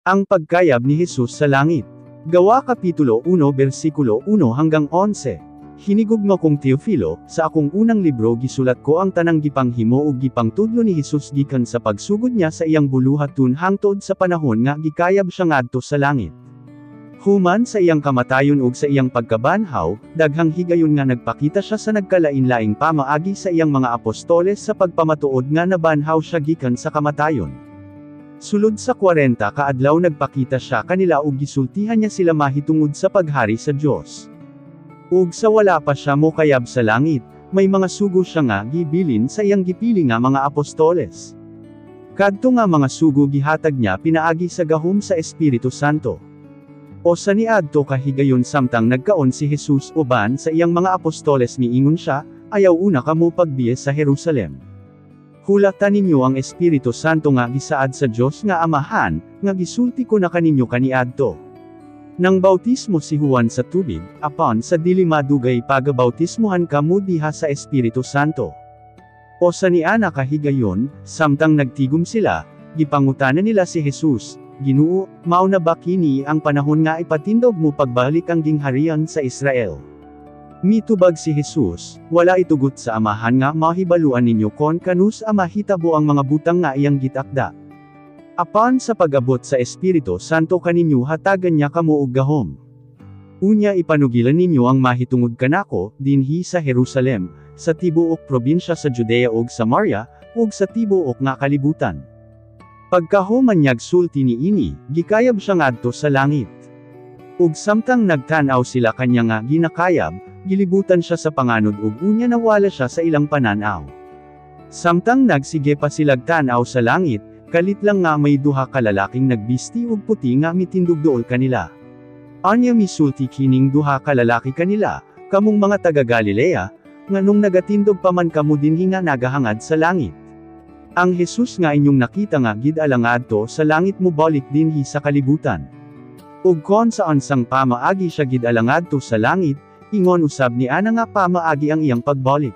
Ang pagkayab ni Jesus sa langit. Gawa Kapitulo 1 versikulo 1 hanggang 11. Hinigugma kong Teofilo, sa akong unang libro gisulat ko ang tanang gipanghimo ug gipangtudlo ni Jesus gikan sa pagsugod niya sa iyang buluhaton hangtod sa panahon nga gikayab siya ngadto sa langit. Human sa iyang kamatayon ug sa iyang pagkabanhaw, daghang higayon nga nagpakita siya sa nagkalain-laing pamaagi sa iyang mga apostoles sa pagpamatuod nga nabanhaw siya gikan sa kamatayon. Sulod sa 40 ka adlaw nagpakita siya kanila ug gisultihan niya sila mahitungod sa paghari sa Dios. Ug sa wala pa siya mokayab sa langit, may mga sugo siya nga gibilin sa iyang gipili nga mga apostoles. Kadto nga mga sugo gihatag niya pinaagi sa gahom sa Espiritu Santo. O sa niadto ka higayon samtang nagkaon si Jesus uban sa iyang mga apostoles, miingon siya, "Ayaw una kamo pagbiye sa Jerusalem. Hulata ninyo ang Espiritu Santo nga gisaad sa Dios nga Amahan, nga gisulti ko na kaninyo kaniadto. Nang bautismo si Juan sa tubig, apan sa dili madugay pagabautismuhan kamo diha sa Espiritu Santo." O sa niana ka higayon, samtang nagtigom sila, gipangutana nila si Jesus, "Ginoo, mao na ba kini ang panahon nga ipatindog mo pagbalik ang gingharian sa Israel?" Mitubag si Jesus, "Wala itugot sa Amahan nga mahibaluan ninyo kon kanus-a mahitabo ang mga butang nga iyang gitakda. Apan sa pag-abot sa Espiritu Santo kaninyo, hatagan niya kamo og gahom. Unya ipanugilan ninyo ang mahitungod kanako, dinhi sa Jerusalem, sa tibuok probinsya sa Judea ug Samaria, ug sa tibuok nga kalibutan." Pagkahuman niyag sulti niini, gikayab siya ngadto sa langit. Ug samtang nagtan-aw sila kanya nga ginakayab, gilibutan siya sa panganod ug unya nawala siya sa ilang pananaw. Samtang nagsige pa silag tan-aw sa langit, kalit lang nga may duha ka lalaking nagbisti og puti nga mitindog duol kanila. Anya misulti kining duha ka lalaki kanila, "Kamong mga taga Galilea, nganong nagatindog pa man kamo dinhi nga nagahangad sa langit? Ang Jesus nga inyong nakita nga gid-ala ngadto sa langit mobalik dinhi sa kalibutan. Ug kon sa unsang pamaagi siya gid-ala ngadto sa langit, ingon usab ni ana nga pamaagi ang iyang pagbalik."